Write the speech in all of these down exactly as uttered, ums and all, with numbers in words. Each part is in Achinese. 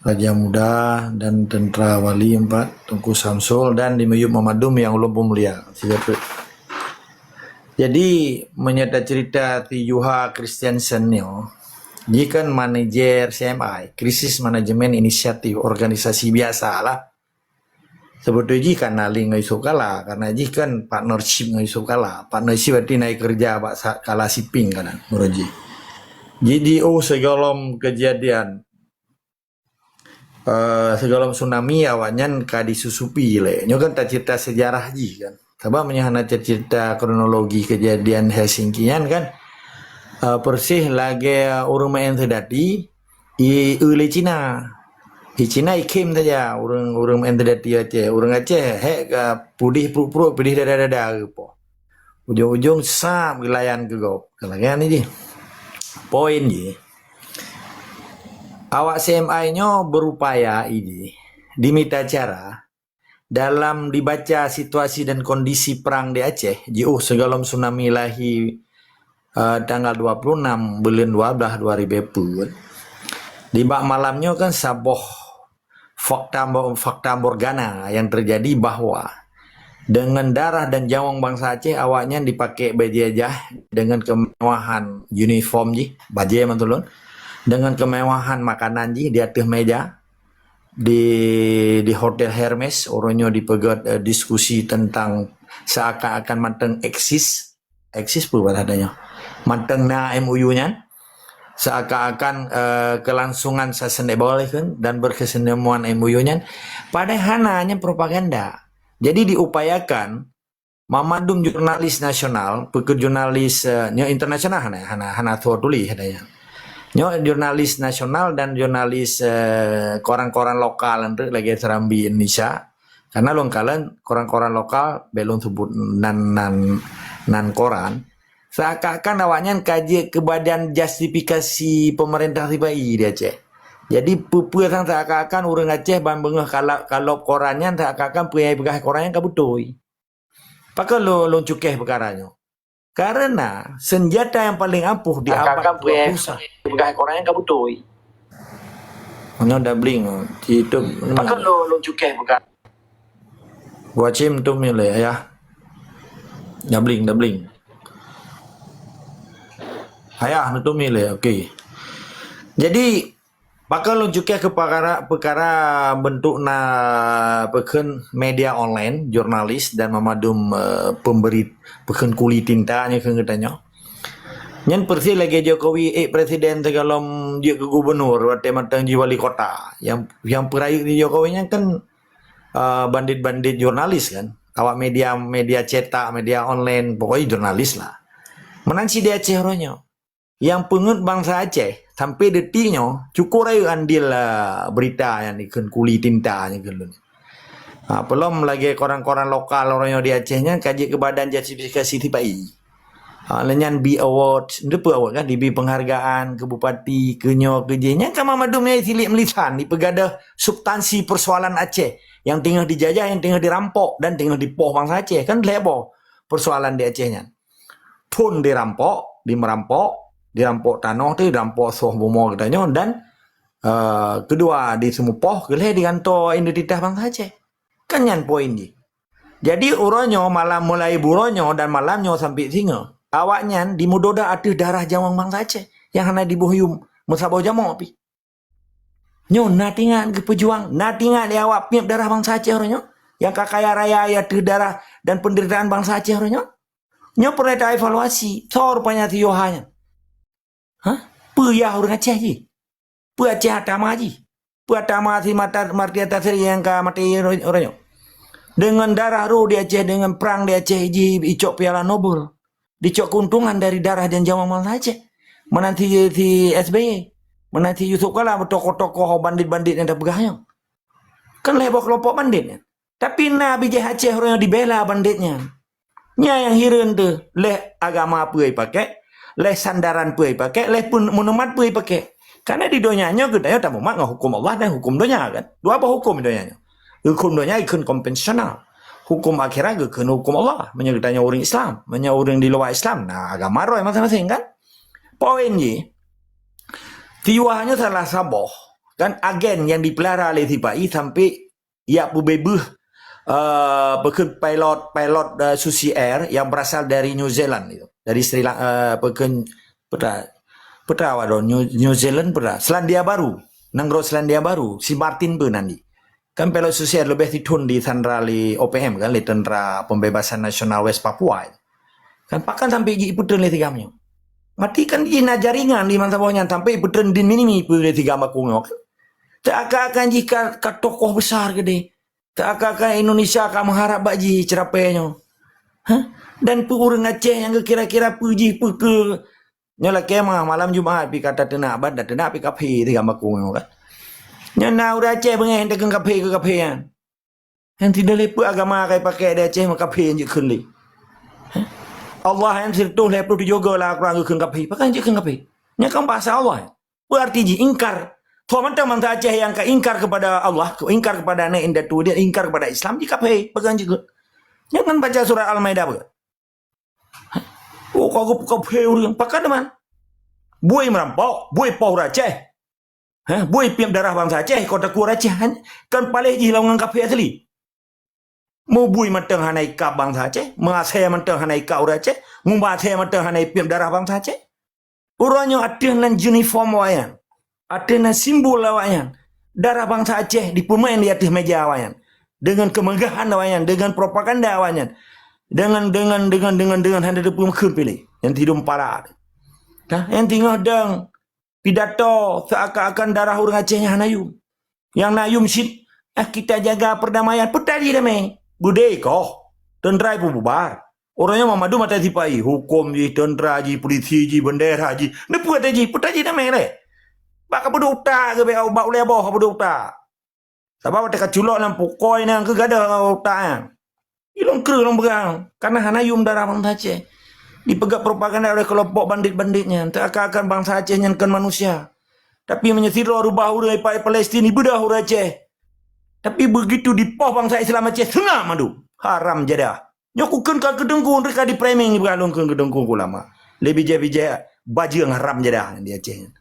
Raja Muda dan Tentara Wali empat, Teungku Samsul dan di miyueb Mamadum nyang ulôn peumulia. Sigoe teuk. Jadi, meunyoe taceurita si Juha Christiansen nyoe, jih kan manajer C M I, Crisis Management Initiative, organisasi biasa lah. Seubeutôi jih ka na lé ngon Yusuf Kala, karena jih kan partnership ngon Yusuf Kala. Partnership berarti na keureuja bak sa-, Kala Shipping kan, menurut jih. Jadi, oh, sigohlom kejadian, eh, sigohlom tsunami awaknyan ka disusupi lé. Nyoe kan taceurita sejarah jih kan. Sabab meunyoe hana taceurita kronologi kejadian Helsinki nyan kan, eh, persis lagée ureuëng meu'en seudati, i eu lé Cina. Di Cina ikhém saja ureuëng, ureuëng meu'en seudati Aceh. Ureuëng Aceh hék ka pudih pruet-pruet, pudih dada-dada geupoh. Ujong-ujong sab geulayan keu gob. Ka lagée nyan jih. Poin jih, awak C M I nyoe beurupaya jih dimita cara dalam dibaca situasi dan kondisi perang di Aceh, jiôh sigohlom tsunami lahé, eh, tanggal dua puluh enam buleuen dua belas dua ribu dua puluh. Di bak malam nyoe kan saboh fakta, fakta morgana yang terjadi bahwa dengan darah dan nyawöng bansa Aceh, awaknyan dipakai bajée jah dengan kemewahan uniform jih, bajée mantulun, dengan kemewahan makanan jih di ateueh meja di, di Hotel Hermes, uroe nyoe dipeugét, eh, diskusi tentang seakan-akan mantong eksis, eksis peue bahasa nyoe, mantong na M O U nyan, seakan-akan, eh, kelangsungan sustainable kan, dan berkesinambungan M O U nyan, padahai hana, nyan propaganda. Jadi diupayakan Mamadum jurnalis nasional, peue keuh jurnalis, eh, nyoe internasional hana, hana, hana tho tuléh hana nyan. Nyoe jurnalis nasional dan jurnalis, eh, koran-koran lokal enteuk lagée Serambi Indonesia. Karena lôn kalon koran-koran lokal, bék lôn sebut nan, nan, nan koran. Seakan-akan awaknyan ka jeuet keu badan justifikasi pemerintah sipa-i di Aceh. Jadi peue-peue sang seakan-akan ureuëng Aceh ban beungoh kalap, kalop koran nyan seakan-akan peue nyang ipeugah koran nyan ka beutôi. Pakon lôn, lôn cukéh peukara nyoe? Karena senjata nyang paleng ampuh di abad dua puluh satu. Peugah orang nyang ka beutôi. Nyoe doubling, ci YouTube. Pakon lôn, lôn cukéh peukara. Gua cim tu milih ya. Doubling, doubling. Ayah, tu milih, okey. Jadi, pakon lôn cukéh keu peukara, peukara beuntuk na peukheun media online, jurnalis dan mamadum, eh, pemberi peukheun kuli tinta nyoe keu geutanyoe. Nyan persis lagée Jokowi ék presiden sigohlom jeuet keu gubernur watée mantong jih wali kota. Nyang, nyang peurayeuk di Jokowi nyan kan, eh, bandit-bandit jurnalis kan. Awak media, media cetak, media online, pokoknya jurnalis lah. Meunan cit di Aceh uroe nyoe. Nyang peungeuet bansa Aceh, sampai detik nyoe, cukôp rayeuk andil, ah, berita nyang dikheun kuli tinta nyoe kheun lôn. Ha, peulom lagée koran-koran lokal uroe nyoe di Aceh nyan ka jeuet keu badan justifikasi sipa-i. Ha, lé nyan bi award, ndeue peue award kan, dibi penghargaan keu bupati, keu nyoe, keu jih. Nyan ka mamadum nyang siliek meulisan, dipeugadôh substansi persoalan Aceh nyang teungoh dijajah, nyang teungoh dirampok dan teungoh dipoh bansa Aceh. Kan lhée boh persoalan di Aceh nyan. Phon dirampok, dimerampok, dirampok tanoh teuh, dirampok soh bumoe geutanyoe dan, eh, keudua diseumeupôh, keu lhée digantoe identitas bansa Aceh. Kan nyan poin jih. Jadi uroe nyoe malam, mulai buroe nyoe dan malam nyoe sampai singoh, awaknyan dimudodah ateueh darah nyawöng bansa Aceh nyang hana diboh yum meusaboh jamok pih. Nyoe na teuingat geupeujuang, na teuingat lé awak peuet darah bansa Aceh uroe nyoe, nyang ka kaya raya ateueh darah dan penderitaan bansa Aceh uroe nyoe. Nyoe peureulée taevaluasi, soe rupanya si Yuha nyan? Hah? Peue yah ureuëng Aceh jih? Peue Aceh atama jih? Peue atama si Mata-, Martia Tasri nyang ka maté uroe nyoe? Deungon darah roh di Aceh, deungon prang di Aceh jih icok piala Nobel. Dicok keuntungan dari darah dan nyawöng bansa Aceh. Meunan si, si S B Y, meunan si Yusuf Kala, tokoh-tokoh bandit-bandit nyang tapeugah nyoe. Kan lhée boh keulompok bandit nyan. Tapi na bijéh Aceh ureuëng nyang dibela bandit nyan. Nyan nyang hireuen teuh, lhée agama peue ipakék, lhée sandaran peue ipakék, lhée pun monumat peue ipakék. Karena di donya nyoe geutanyoe tamumat ngon huköm Allah dan huköm donya kan. Dua boh huköm di donya nyoe. Huköm donya ikheun konvensional. Huköm akhirat geukheun huköm Allah. Meunyoe geutanyoe ureuëng Islam, meunyoe ureuëng di luwa Islam, na agama roh maséng-maséng kan. Poin jih, si Yuha nyoe salah saboh Kan agen nyang dipeulara lé sipa-i sampai jak peubeubaih, eh, peukheun pilot, pilot, eh, Susi Air yang berasal dari New Zealand itu, dari Sri Lanka, eh, peukheun peue teuma, peue teuma awak droe, New, New Zealand peue teuma, Selandia Baru, nanggroe Selandia Baru, si Martin peue nan di. Kan pilot Susi Air leubeh sithon disandra lé O P M kan, lé Tentara Pembebasan Nasional West Papua. Kan pakon sampai jipeutreun lé si GAM nyoe. Mati kan jih na jaringan di masa boh nyan sampai jipeutreun di minimi peue lé si GAM Bakong nyoe kan. Seakan-akan jih ka, ka tokoh besar keudeh. Seakan-akan Indonesia ka meuharap bak jih ceurapée nyoe. Hah? Dan peue ureuëng Aceh nyang geukira-kira peue jih peue keu nyoe lakée mah malam Jumat pi ka tateunak ban tateunak pi kaphé si GAM Bakong nyoe kan. Nyan na ureuëng Aceh beungéh takheun kaphé keu kaphé nyan. Nyang sidalé peue agama ka jipakai di Aceh meukaphé nyang jikheun lé. Hah? Allah nyang sireutôh lhée ploh tujoh goe lam Al-Quran geukheun kaphé. Pakon jikheun kaphé? Nyan kan bahasa Allah. Peue arti jih ingkar? Soe mantong bansa Aceh nyang ka ingkar kepada Allah, ingkar kepada aneuk indatu, dia ingkar kepada Islam, jikaphé. Pakon jikheun? Nyan kan baca surat Al-Maidah peue? Oh, ka geupeukaphe ureuëng. Pakon teuma? Bui meurampok, bui poh ureuëng Aceh. Hah? Bui piep darah bansa Aceh, kota ku ureuëng Aceh. Kan paléh jih lawan ngon kaphé asli. Meubui mantong hana ikab bansa Aceh, meuasée mantong hana ikab ureuëng Aceh, meuasée mantong hana ipiep darah bansa Aceh. Uroe nyoe ateueh nan uniform awaknyan, ateueh nan simbol awaknyan, darah bansa Aceh dipeumaén di ateueh méja awaknyan, deungon keumeugahan awaknyan, deungon propaganda awaknyan, deungon, deungon, deungon, deungon, deungon hana teupeu makheun piléh nyang tidong para. Nah, nyang teungoh dong pidato seakan-akan darah ureuëng Aceh nyan hana yum. Nyang na yum cit, "Ah, kita jaga perdamaian." Peue tajih damé? Beudé koh. Teuntara peububar. Uroe nyoe mandum ata sipa-i, huköm jih, teuntara jih, polisi jih, bendera jih. Neupeu ata jih, peue tajih damé lé? Bak kapeuduek utak geubek bak ulée boh kapeuduek utak. Sabab watée ka culok lam pukoi nyan keu gadoh utak nyan. Ilôn kreueh lôn peugah, kareuna hana yum darah bansa Aceh. Dipeugah propaganda oleh kelompok bandit-bandit nyan, seakan-akan bansa Aceh nyan kon manusia. Tapi meunyoe sidroe rubah ureuëng ipak Palestina, ibeudôh ureuëng Aceh. Tapi begitu dipoh bansa Islam Aceh, seungab mandum. Haram jadah. Nyoe kukheun ka keu teungku, ka di-framing ipeugah lôn keu teungku ulama. Lé bijéh-bijéh bajeueng haram jadah di Aceh nyan.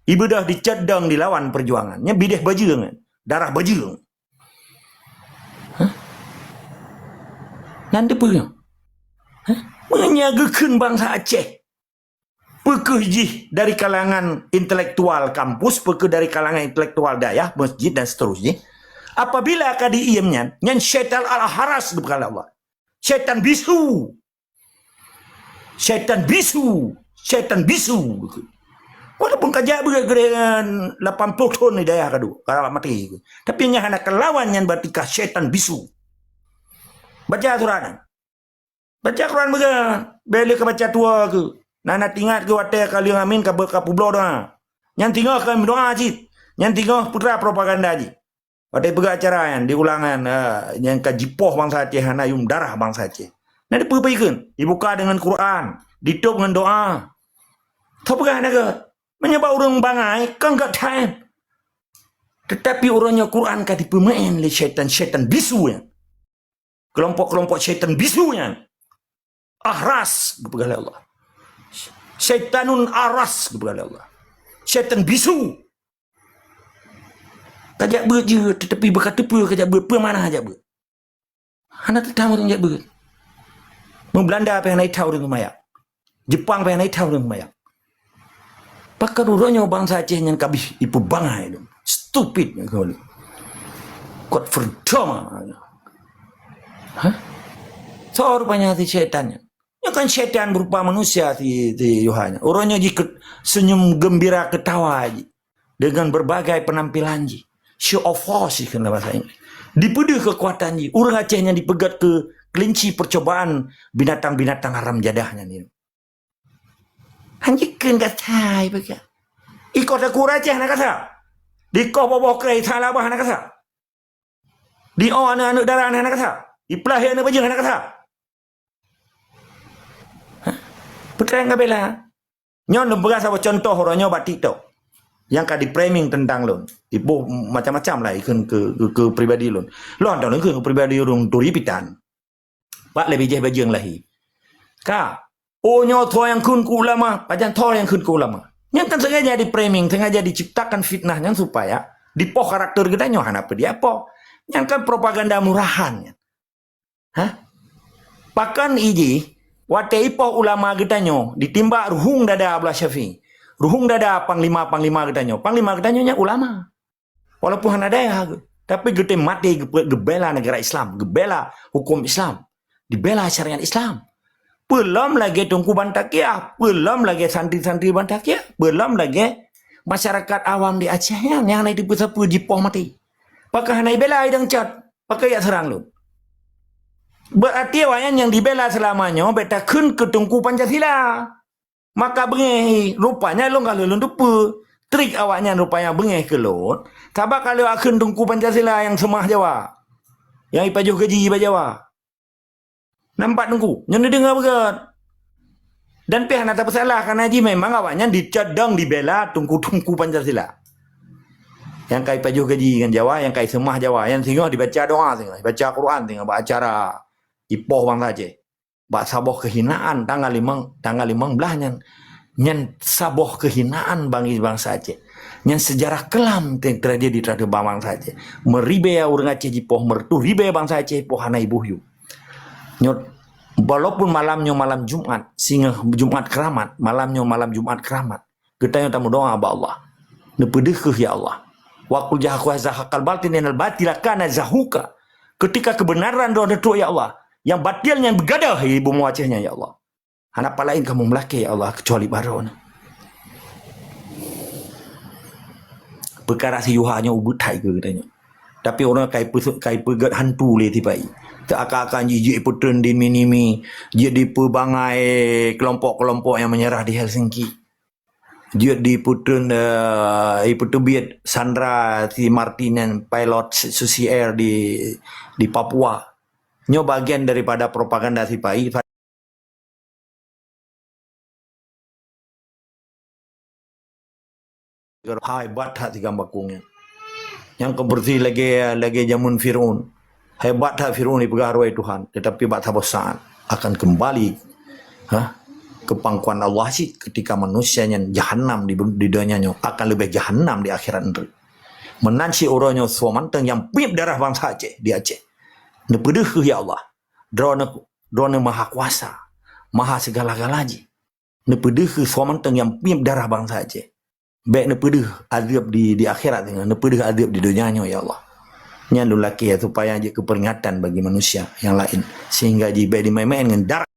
Ibeudôh dicet dong dilawan perjuangan. Nyan bidéh bajeueng, darah bajeueng. Hah? Nan dipeue? Hah? Meunyoe geukheun bansa Aceh, peu kheueh jih dari kalangan intelektual kampus, peu kheueh dari kalangan intelektual dayah, masjid dan seterusnya. Apabila ka diiem nyan, nyan syaitan al-ahras dipeugah lé Allah. Syaitan bisu. Syaitan bisu, syaitan bisu. Walaupun ka jak beuet geurehan lapan ploh thon di dayah ka duek, ka maté. Tapi nyang hana kalawan nyan berarti ka syaitan bisu. Baca surat nyan. Baca Quran beuet, bèk lé ka baca tuwo keuh. Na, na teuingat keuh watèe ka lheueh amin ka beu-, ka peubloe doa. Nyan teungoh ka doa cit. Nyan teungoh putra propaganda jih. Watèe peugah acara nyan, diulang nyan, ha, nyang ka jipoh bansa Aceh, hana yum darah bansa Aceh. Na dipeue-peue ikheun? Dibuka deungon Quran, ditôb ngon doa. Tho peugah na gèt. Meunyoe bak ureueng bangai, kan gèt that. Tetapi uroe nyoe Quran ka dipeumeu'en lé syaitan-syaitan bisu nyan. Kelompok-kelompok syaitan bisu nyan. Ahras, geupeugah lé Allah. Syaitanun aras, geupeugah lé Allah. Syaitan bisu. Ka jak beuet jeuet, teutapi beuka teupeue ka jak beuet, peue manah jak beuet. Hana teutam ureueng jak beuet. Meubelanda pih hana itha ureueng seumayang. Jepang pih hana itha ureueng seumayang. Pakon uroe nyoe bansa Aceh nyan kabih ipeubangai lom. Stupid nyan keuh. Kot pertama. Hah? Soe rupanya si syaitan nyan? Nyoe kan syaitan berupa manusia si, si Yuha nyan. Uroe nyoe jih ke-, senyum gembira ketawa jih. Dengan berbagai penampilan jih. Show of force jih keunan bahasa Inggris. Dipeudeuh keukuatan jih. Ureueng Aceh nyan dipeugèt keu kelinci percobaan binatang-binatang haram jadah nyan. Hanjeuet kheun gata ipeugah. Ikoh takue ureueng Aceh hana gata. Dikoh boh-boh kreh Thailand hana gata. Di-o aneuk-aneuk dara hana gata. Ipeulahé aneuk bajeueng hana gata. Hah? Peue treuk gabela. Nyoe lôn peugah saboh cuntoh uroe nyoe bak TikTok. Nyang ka di-framing teuntang lôn. Iboh macam-macam lah ikheun keu, keu, keu pribadi lôn. Lôn hana ikheun keu pribadi ureueng turi pitan. Bak lé bijéh bajeueng lahé. Ka. Oh, nyoe tho nyang kheun keu ulama, pajan tho nyang kheun keu ulama. Nyan kan sengaja di-framing, sengaja diciptakan fitnah nyan supaya Dipoh karakter geutanyoe hana peue diapoh. Nyan kan propaganda murahan nyan. Hah? Pakon iji watée ipoh ulama geutanyoe ditimbak ruhueng dada Abdullah Syafi'i. Ruhueng dada panglima-panglima geutanyoe. Panglima geutanyoe nyan ulama. Walaupun hana daya, tapi geutem maté geupe-, geubela negara Islam, geubela hukum Islam, dibela syariat Islam. Peulom lagée Teungku Bantaqiah, peulom lagée santri-santri Bantaqiah, peulom lagée masyarakat awam di Aceh nyan nyang hana teupeu sapeue jipoh maté. Pakon hana ibela idang cat, pakon jak seurang lôn. Berarti awaknyan nyang dibela seulama nyoe beta kheun keu Teungku Pancasila. Maka beungéh, rupanya lôn ka lheueh lôn teupeu. Trik awaknyan rupanya beungéh keu lôn, sabab ka lheueh akheun Teungku Pancasila nyang seumah Jawa, nyang ipajoh gaji bak Jawa. Nampak Teungku, nyoe neudeungoe beugét. Dan pih hana tapeusalah, karena jih memang awaknyan dicadang dibela Teungku-teungku Pancasila. Nyang ka ipajoh gaji ngon Jawa, nyang ka iseumah Jawa, nyang singoh dibaca doa, singoh dibaca Quran, singoh bak acara ipoh bansa Aceh. Bak saboh keuhinaan tanggal limong, tanggal limong blaih nyan. Nyan saboh keuhinaan bagi bansa Aceh. Nyan seujarah kelam te-, teujadi terhadap bansa Aceh. Meuribée ureuëng Aceh jipoh, meureutoh ribée bansa Aceh jipoh hana iboh yue. Nyoe, walaupun malam nyoe malam Jumat, singoh Jumat keramat, malam nyoe malam Jumat keramat. Geutanyoe tameudoa bak Allah. Neupeudeuh kheueh ya Allah. Wa qul zahaqal batil innal batila kana zahuqa. Ketika kebenaran droe neutrok ya Allah, nyang batil nyan beugadôh di bumoe Aceh nyan ya Allah. Hana pat laén kamoe meulakée ya Allah keucuali bak droeneuh. Peukara si Yuha nyoe ubit that keu geutanyoe. Tapi ureuëng kai peusu-, kai peugét hantu lé sipai. Teuakan-akan jih jeuet ipeutrön di Minimi, jeuet dipeubangai kelompok-kelompok nyang menyerah di Helsinki. Jeuet dipeutrön, eh, ipeuteubiet Sandra si Martin nyan, pilot Susi Air di, di Papua. Nyoe bagian daripada propaganda sipai. Hebat that tikang bakong nyan. Nyang keubeureusi lagée, lagée jameun Firaun. Hebat that Firaun dipeugah roh Tuhan, tetapi bak saboh saat akan kembali, ha, keu pangkuan Allah cit ketika manusia nyan jahanam di, di donya nyoe akan leubeh jahanam di akhirat nyoe. Meunan cit uroe nyoe soe mantong nyang piep darah bansa Aceh di Aceh. Neupeudeuh kheueh ya Allah. Droeneuh, Droeneuh maha kuasa, maha segala-gala jih. Neupeudeuh kheueh soe mantong nyang piep darah bansa Aceh. Bék neupeudeuh azeub di, di akhirat, neupeudeuh azeub di donya nyoe ya Allah. Nyan lôn lakée supaya jeuet keu peringatan bagi manusia nyang laén sehingga jih bék jimaén-maén ngon darah